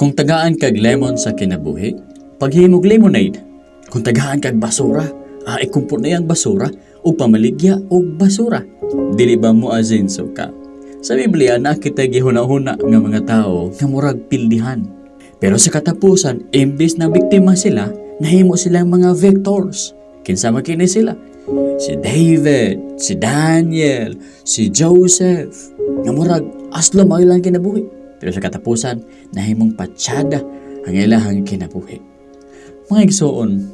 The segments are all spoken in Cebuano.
Kung tagaan kag lemon sa kinabuhi, paghimog lemonade. Kung tagaan kag basura, ikumpon na yang basura o pamaligya og basura. Dili ba mo asenso ka? Sa Biblia, nakita gihuna-huna nga mga tao nga murag pildihan. Pero sa katapusan, imbis na biktima sila, nahimo silang mga victors. Kinsa man kini sila? Si David, si Daniel, si Joseph. Nga murag aslom ang ilang kinabuhi. Pero sa katapusan, nahimong patsada ang ilang kinabuhi. Mga igsoon,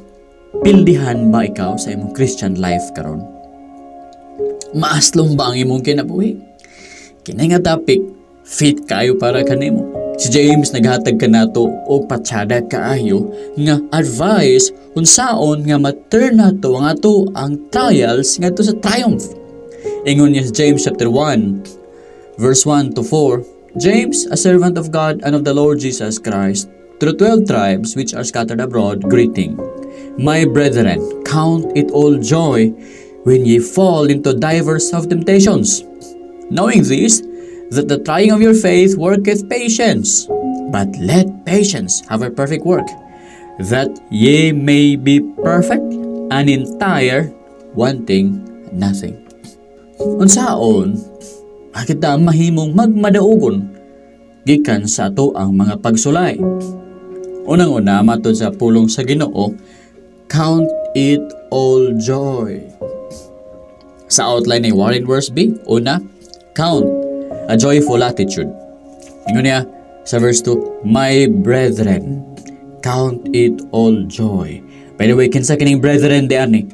pildihan ba ikaw sa imong Christian life karon? Maaslom ba ang imong kinabuhi? Kini nga topic, fit kaayo para kanimo. Si James naghatag kanato og patsada kaayo nga advice unsaon nga ma-turn nato ang ato ang trials ngadto sa triumph. Ingon niya sa James chapter 1 verse 1 to 4, "James, a servant of God and of the Lord Jesus Christ, to the 12 tribes which are scattered abroad, greeting. My brethren, count it all joy when ye fall into divers of temptations, knowing this, that the trying of your faith worketh patience. But let patience have a perfect work, that ye may be perfect and entire, wanting nothing." Unsaon kita mahimong magmadaugon gikan sa ato ang mga pagsulay? Unang-una, matod sa pulong sa Ginoo, count it all joy. Sa outline ni Warren Wiersbe, una, count a joyful attitude. Ingon niya sa verse 2, "My brethren, count it all joy." By the way, kinsa kining brethren di ani?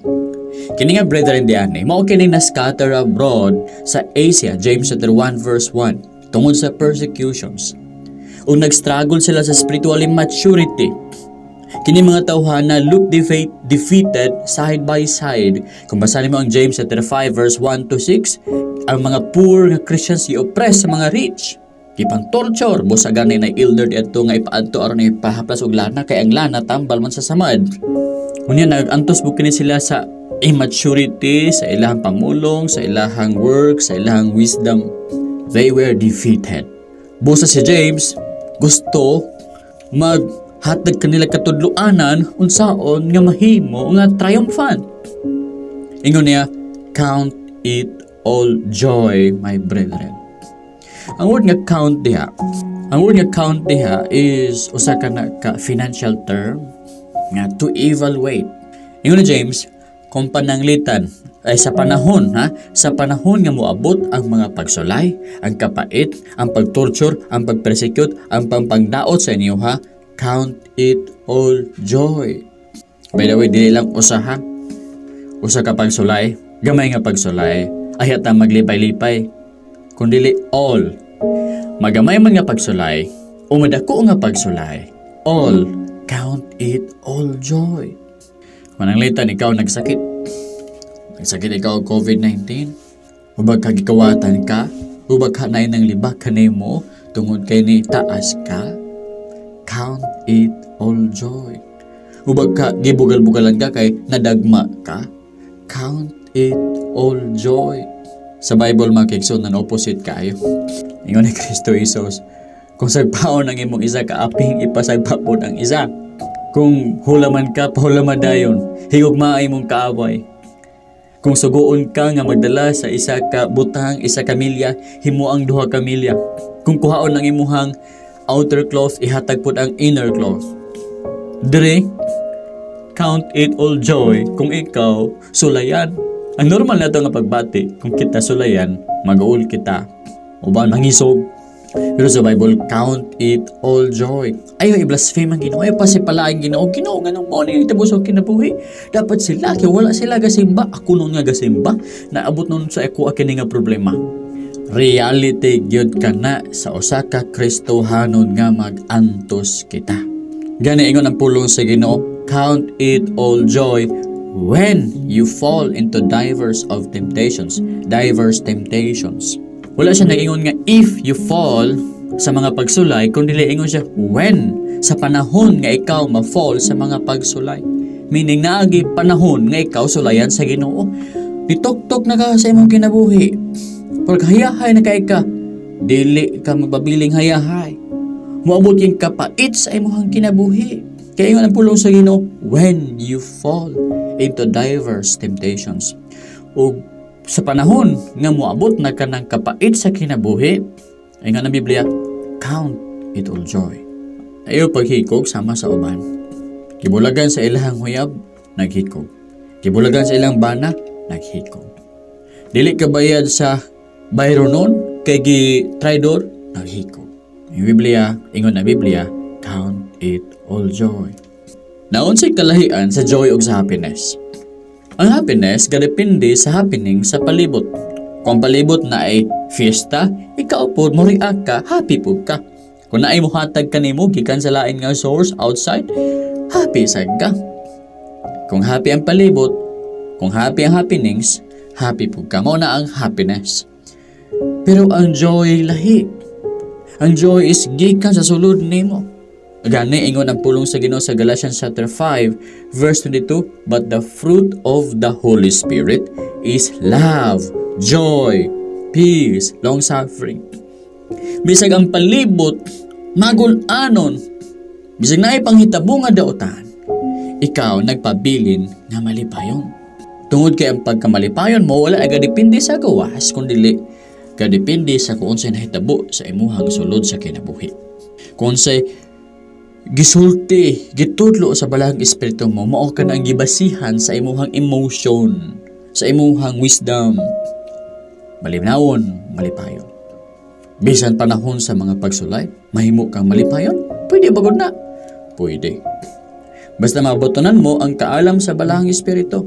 Kini nga brethren di ani, mao kining na-scatter abroad sa Asia, James chapter 1 verse 1, tungod sa persecutions. Ug nag-struggle sila sa spiritual immaturity. Kini mga tawhana look defeated side by side. Kung basahin mo ang James chapter 5 verse 1 to 6, ang mga poor nga Christians gi-oppress sa mga rich. Gipang torture, busa gani na elder didto nga ipaadto aron ipahaplas og lana kay ang lana tambal man sa samad. Unya nag-antos po kini sila sa immaturity, sa ilahang pamulong, sa ilahang work, sa ilahang wisdom. They were defeated. Busa si James gusto maghatag kanila katudloanan unsaon nga mahimo nga triumphant. Ingon niya, "Count it all joy, my brethren." Ang word nga count diha is usa ka na ka financial term nga to evaluate. Ingon ni James, kung pananglitan ay sa panahon ha, sa panahon nga moabot ang mga pagsulay, ang kapait, ang pagtorture, ang pagpersecute, ang pangpangdaot sa inyo ha, count it all joy. By the way, dili lang usa ha. Usa ka pagsulay, gamay nga pagsulay, ay ta maglipay-lipay. Kundili all. Magamay man nga pagsulay, o madako nga pagsulay, all, count it all joy. Mananglitan ikaw nagsakit. Nagsakit ikaw og COVID-19. Ubag ka gikawatan ka, ubag ka na nang libak kanimo tungod kay ni taas ka. Count it all joy. Ubag ka gibugal-bugalan ka kay nadagma ka. Count it all joy. Sa Bible, mga kaigsoon, nan opposite kaayo. Ingon ni Kristo Jesus, kung sagpaon ang imong isa ka aping, ipasagpa pod ang isa. Kung hulaman ka, pahulaman dayon. Higugmaa imong kaaway. Kung suguon ka nga magdala sa isa ka butang, 1 ka milya, himo ang 2 ka milya. Kung kuhaon ang imuhang outer cloth, ihatag pod ang inner cloth. Dire, count it all joy kung ikaw sulayan. Ang normal na nga pagbati, kung kita sulayan, mag-uol kita. Uban, mangisog. Pero sa Bible, count it all joy. Ayaw i-blaspheme ang Ginoo. Ayaw pasipala ang Ginoo. Ginoo, nganong mao ni itabo sa kinabuhi? Dapat sila, kaya wala sila gasimba. Ako nun nga gasimba. Naabot nun sa ako kini nga problema. Reality gyud kana sa usa ka Kristohanon nga mag-antos kita. Gani ingon ang pulong sa Ginoo, count it all joy when you fall into divers of temptations, diverse temptations. Wala siya nag-ingon nga if you fall sa mga pagsulay, kundi ingon siya when, sa panahon nga ikaw ma-fall sa mga pagsulay. Meaning naagi panahon nga ikaw sulayan sa Ginoo. Nitok-tok na ka sa imong kinabuhi. Pag hayahay na kay ka, dili ka magpabiling hayahay. Moabot yung kapait sa imuhang kinabuhi. Kaya ingon ang pulong sa Ginoo, "When you fall into diverse temptations." Ug sa panahon nga moabot na ka ng kapait sa kinabuhi, ingon ang Biblia, "Count it all joy." Ayaw paghikog sama sa uban. Gibulagan sa ilahang huyab, naghikog. Gibulagan sa ilang bana, naghikog. Dili ka bayad sa bayronon, kay gi traidor, naghikog. Yung Biblia, ingon na Biblia, "Count it all joy." Naunsay kalahian sa joy ug sa happiness? Ang happiness gadepende sa happening sa palibot. Kung ang palibot naay fiesta, ikaw pod mo react ka, happy pud ka. Kung naay mohatag kanimo gikan sa lain nga source outside, happy sad ka. Kung happy ang palibot, kung happy ang happenings, happy pud ka. Mao na ang happiness. Pero ang joy lahi. Ang joy is gikan sa sulod nimo. Gani ingon ang pulong sa Ginoo sa Galatians chapter 5 verse 22, "But the fruit of the Holy Spirit is love, joy, peace, long suffering." Bisag ang palibot magul-anon, bisag naay panghitabo nga dautan, ikaw nagpabilin nga malipayon. Tungod kay ang pagkamalipayon mo wala nagadepende sa gawas kundi gadepende sa kung unsay nahitabo sa imuhang sulod sa kinabuhi. Kung unsay gisulti, gitudlo sa Balahang Espiritu mo, mao ka na ang gibasihan sa imuhang emotion, sa imuhang wisdom. Malinawon, malipayon. Bisan panahon sa mga pagsulay, mahimo kang malipayon? Pwede ba gud na? Pwede. Basta mabutunan mo ang kaalam sa Balahang Espiritu.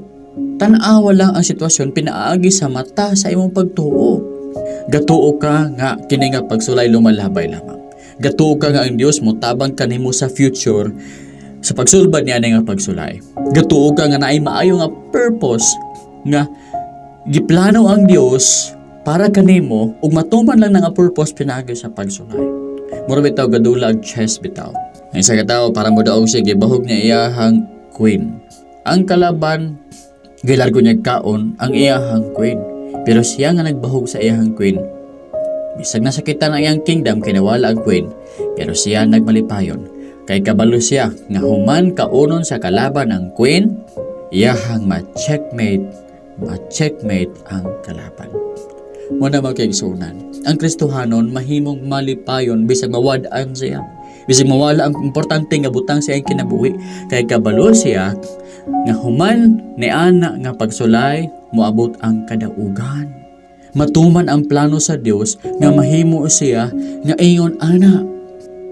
Tan-awa lang ang sitwasyon pinaagi sa mata sa imong pagtuo. Gatuo ka nga kini nga pagsulay lumalabay lamang. Gatuo ka nga ang Dios mo tabang kanimo sa future sa pagsulbad niya nga pagsulay. Gatuo ka nga naay maayo nga purpose nga giplano ang Dios para kanimo ug matuman lang na nga purpose pinaagi sa pagsulay. Mura bitaw gadula og chess bitaw. Ang isa ka tawo para mo daog siya, gibahog niya iyahang queen. Ang kalaban gilargo niya kaon ang iyahang queen. Pero siya nga nagbahog sa iyahang queen, bisag nasakitan ang iyang kingdom kay nawala ang queen, pero siya nagmalipayon. Kay kabalo siya nga human kaunon sa kalaban ang queen, iyahang ma-checkmate, ma-checkmate ang kalaban. Mao na, mga kaigsuonan, ang Kristohanon mahimong malipayon bisag mawad-an siya. Bisag mawala ang importante nga butang sa iyang kinabuhi, kay kabalo siya nga human ni ana nga pagsulay moabot ang kadaugan. Matuman ang plano sa Dios nga mahimo siya nga ingon ana.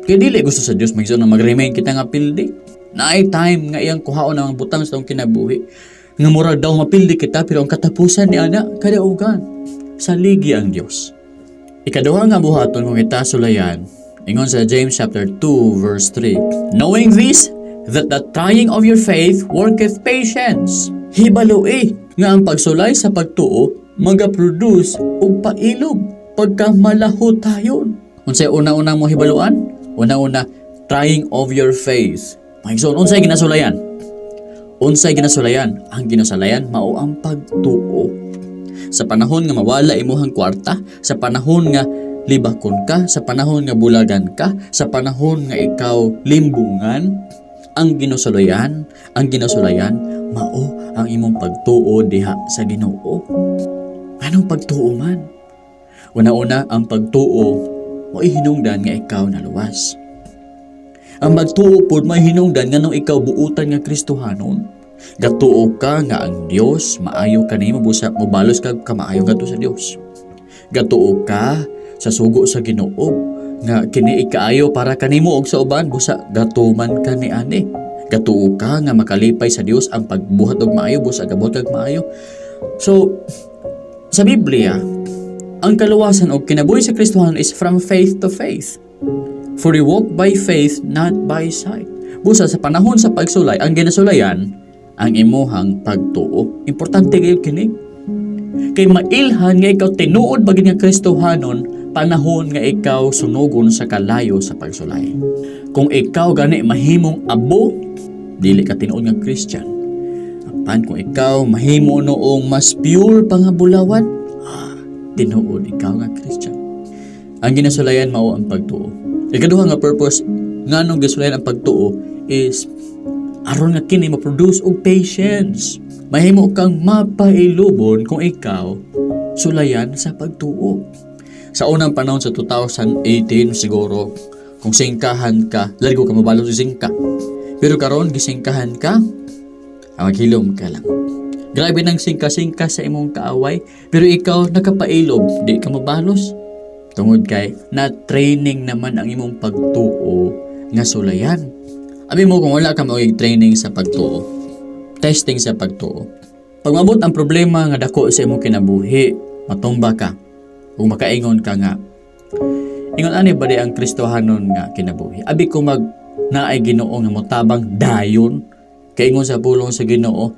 Kay dili gusto sa Dios, mga igsoon, na mag-remain kita nga pildi. Naay time nga iyang kuhaon ang butang sa atong kinabuhi. Nga murag daw mapildi kita, pero ang katapusan ni ana kadaugan. Saligi ang Dios. Ikaduha nga buhaton kung kita sulayan, ingon sa James chapter 2 verse 3, "Knowing this, that the trying of your faith worketh patience." Hibaloi nga ang pagsulay sa pagtuo magaproduce og pailob, pagkamalahutayon. Unsay una-una mo hibaluan? Una-una, trying of your faith. Mga igsoon, unsay ginasulayan? Unsay ginasulayan? Ang ginasulayan mao ang pagtuo. Sa panahon nga mawala imuhang kwarta, sa panahon nga libakon ka, sa panahon nga bulagan ka, sa panahon nga ikaw limbungan, ang ginasulayan mao ang imong pagtuo diha sa Ginoo. Anong pagtuo man? Una-una, ang pagtuo mo'y hinungdan nga ikaw naluwas. Ang magtuo pod may hinungdan nganong ikaw buutan nga Kristohanon. Gatuo ka nga ang Dios maayo kanimo, busa mobalos ka kamaayo ngadto sa Dios. Gatuo ka sa sugo sa Ginoo nga kini ikaayo para kanimo og sa uban, busa gatuman ka ni ani. Gatuo ka nga makalipay sa Dios ang pagbuhat og maayo, busa gabuhat kag maayo. So sa Biblia, ang kaluwasan og kinabuhi sa Kristohanon is from faith to faith. "For we walk by faith, not by sight." Busa sa panahon sa pagsulay, ang ginasulayan, ang imuhang pagtuo. Importante kayo kini. Kay mailhan nga ikaw tinuod ba gid nga Kristohanon panahon nga ikaw sunugon sa kalayo sa pagsulay. Kung ikaw gani mahimong abo, dili ka tinuod nga Christian. Apan kung ikaw mahimo noong mas pure pa nga bulawan, tinuod ikaw nga Christian. Ang ginasulayan mao ang pagtuo. Ikaduha nga purpose nganong gisulayan ang pagtuo is aron nga kini ma-produce og patience. Mahimo kang mapailubon kung ikaw sulayan sa pagtuo. Sa unang panahon sa 2018 siguro, kung singkahan ka, largo ka mabalot sa singka. Pero karon gisingkahan ka, ang maghilom ka lang. Grabe nang singka-singka sa imong kaaway, pero ikaw nakapailob, di ka mabalos. Tungod kay na training naman ang imong pagtuo nga sulayan. Abi mo kung wala ka maoy training sa pagtuo, testing sa pagtuo. Pag maabot ang problema nga dako sa imong kinabuhi, matumba ka. Kung makaingon ka nga, ingon ani ba di ang Kristohanon nga kinabuhi? Abi ko mag naay Ginoo nga motabang dayon, kay ingon sa pulong sa Ginoo,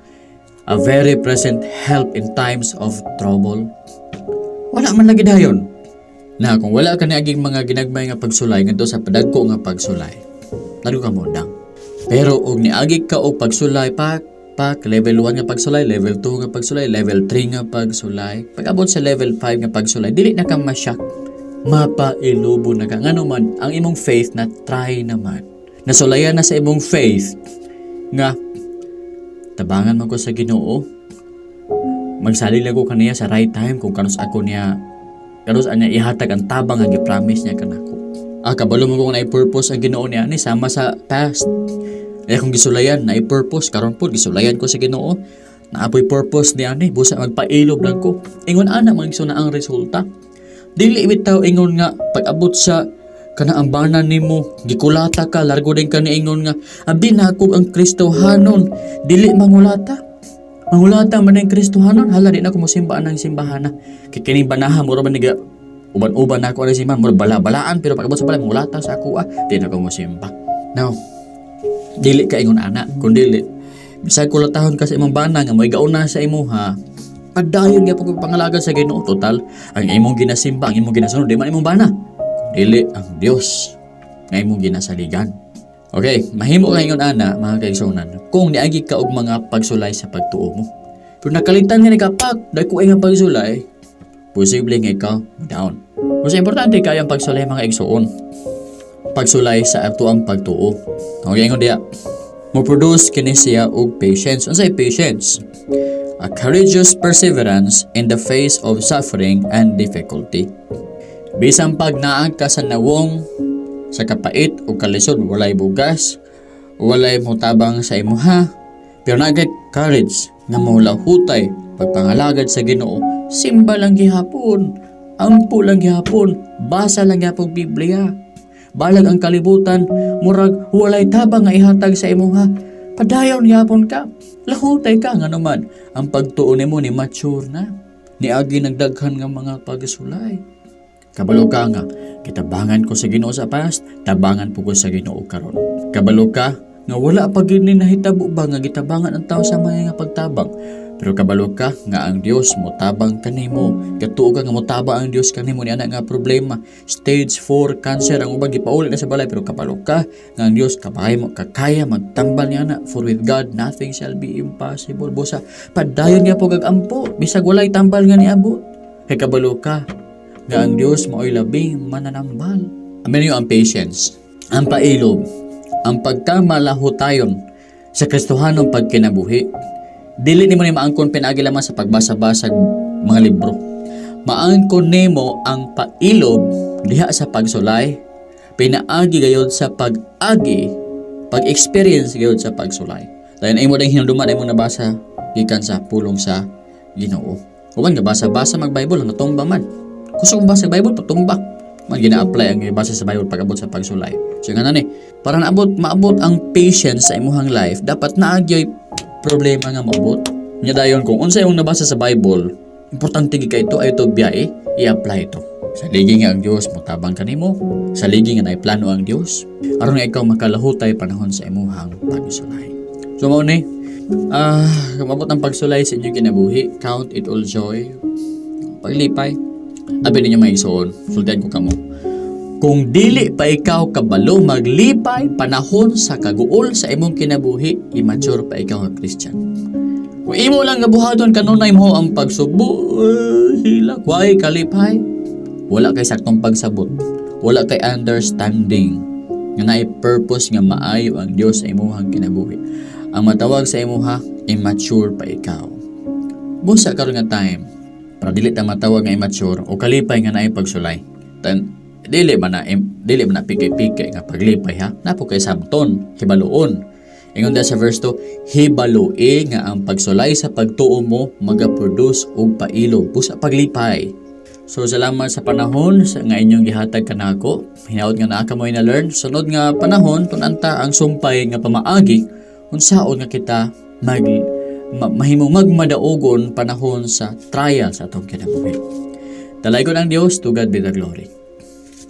a very present help in times of trouble. Wala man lagi dayon. Na kung wala ka niaging mga ginagmay nga pagsulay ngadto sa padagko nga pagsulay, largo ka mo-down. Pero og niagi ka og pagsulay, pak pak level 1 nga pagsulay, level 2 nga pagsulay, level 3 nga pagsulay, pag-abot sa level 5 nga pagsulay, dili na ka ma-shock. Mapailubo na ka. Ngano man, ang imong faith na try naman. Nasulayan na sa imong faith nga tabangan man ko sa Ginoo. Magsalig lang ko kaniya sa right time kung kanus ako niya kanus niya ihatag ang tabang nga gi-promise niya kanako. Ah, kabalo mo kung naay purpose ang Ginoo niya ni sama sa past. Ay akong gisulayan, naay purpose karon pud gisulayan ko sa Ginoo. Naapoy purpose niya ni busa magpailob lang ko. Ingon ana mga igsoon na ang resulta. Dili bitaw ingon nga pag-abot sa kana ang bana nimo gikulata ka, largo din ka niingon nga abi na ako ang Kristohanon, dili mangulata. Mangulata man ang Kristohanon, hala, di na ko mosimba ang simbahan na kay kining banaha mura man niga uban-uban na ako ani simbahan, mura bala-balaan, pero pag-abot sa balay mangulata sa ako, ah, di na ko mosimba. Now, dili ka ingon ana, kun dili bisag kulatahon ka sa imong bana nga mo'y gauna sa imuha, padayon gyapon kang pangalagad sa Ginoo. Total, ang imong ginasimba, ang imong ginasunod, di man imong bana, dili ang Dios nga imong ginasaligan. Okay, mahimo ka ingon ana, mga kaigsuonan, kung niagi ka og mga pagsulay sa pagtuo mo. Pero nakalitan nga ni kapak, dako ay nga pagsulay, posible nga ikaw down. Mas importante kayo ang pagsulay, mga igsuon. Pagsulay sa atoang pagtuo. Okay, ingon diya. Mo produce kini siya og patience. Unsay patience? A courageous perseverance in the face of suffering and difficulty. Bisan pag naag ka sa nawong, sa kapait o kalisod, walay bugas, walay mutabang sa imuha, pero naa kay courage nga molahutay pagpangalagad sa Ginoo, simba lang gihapon, ampo lang gihapon, basa lang gihapon Biblia. Balag ang kalibutan, murag walay tabang nga ihatag sa imuha. Padayon gihapon ka. Lahutay ka nga naman. Ang pagtuo nimo ni mature na. Niagi nagdaghan nga mga pagsulay. Kabalo ka nga, kitabangan ko sa Ginoo sa past, tabangan po ko sa Ginoo karon. Kabalo ka nga wala pa gyud ni nahitabo ba nga gitabangan ang tao sa mga nga pagtabang. Pero kabalo ka nga ang Dios motabang kanimo. Katuo ka nga motabang ang Dios kanimo ni ana nga problema. Stage 4 cancer ang uban gipauli na sa balay, pero kabalo ka nga ang Dios kabay mo kakaya magtambal ni ana, for with God nothing shall be impossible. Busa padayon nga po kag ampo bisag walay tambal nga niabot. Kay kabalo ka nga ang Dios mao'y labing mananambal. Amen niyo ang patience, ang pailob, ang pagkamalahutayon sa Kristohanong pagkinabuhi. Dili nimo ni maangkon pinaagi lamang sa pagbasa-basa mga libro. Maangkon nimo ang pailob diha sa pagsulay, pinaagi gayod sa pag-agi, pag-experience gayod sa pagsulay. Dahil imo ding hinumduman imong nabasa gikan sa pulong sa Ginoo. Uban nga basa-basa mag-Bible ang natumba man. Kusog basa sa Bible patumba. Man gina-apply ang gibasa sa Bible pag-abot sa pagsulay. So nga nani, para naabot maabot ang patience sa imuhang life, dapat naagyoy problema nga maabot. Nya dayon kung unsa imong nabasa sa Bible, importante gid kay ito ay ito biyahe, i-apply ito. Sa ligi nga ang Dios motabang kanimo, sa ligi nga naay plano ang Dios, aron nga ikaw makalahutay panahon sa imuhang pagsulay. So mao ni, kung maabot ang pagsulay sa inyong kinabuhi, count it all joy. Paglipay. Abi ninyo, mga igsoon, sultian ko kamo. Kung dili pa ikaw kabalo maglipay panahon sa kaguol sa imong kinabuhi, immature pa ikaw nga Christian. Kung imo lang nga buhaton kanunay mo ang pagsubo, hilak, way kalipay, wala kay saktong pagsabot. Wala kay understanding nga naay purpose nga maayo ang Dios sa imuhang kinabuhi. Ang matawag sa imuha, immature pa ikaw. Busa karon nga time, para dili ta matawag nga immature o kalipay nga naay pagsulay. Tan dili man na pikay-pikay nga paglipay ha. Naa po kay sabton, hibaluon. Ingon diha sa verse 2, hibaloi nga ang pagsulay sa pagtuo mo magaproduce og pailo, busa paglipay. So salamat sa panahon sa nga inyong gihatag kanako. Hinaot nga naa kamoy na learn. Sunod nga panahon, tun-an ta ang sumpay nga pamaagi unsaon nga kita mahimong magmadaugon panahon sa trial sa atong kinabuhi. Dalaygon ang Dios, to God be the glory.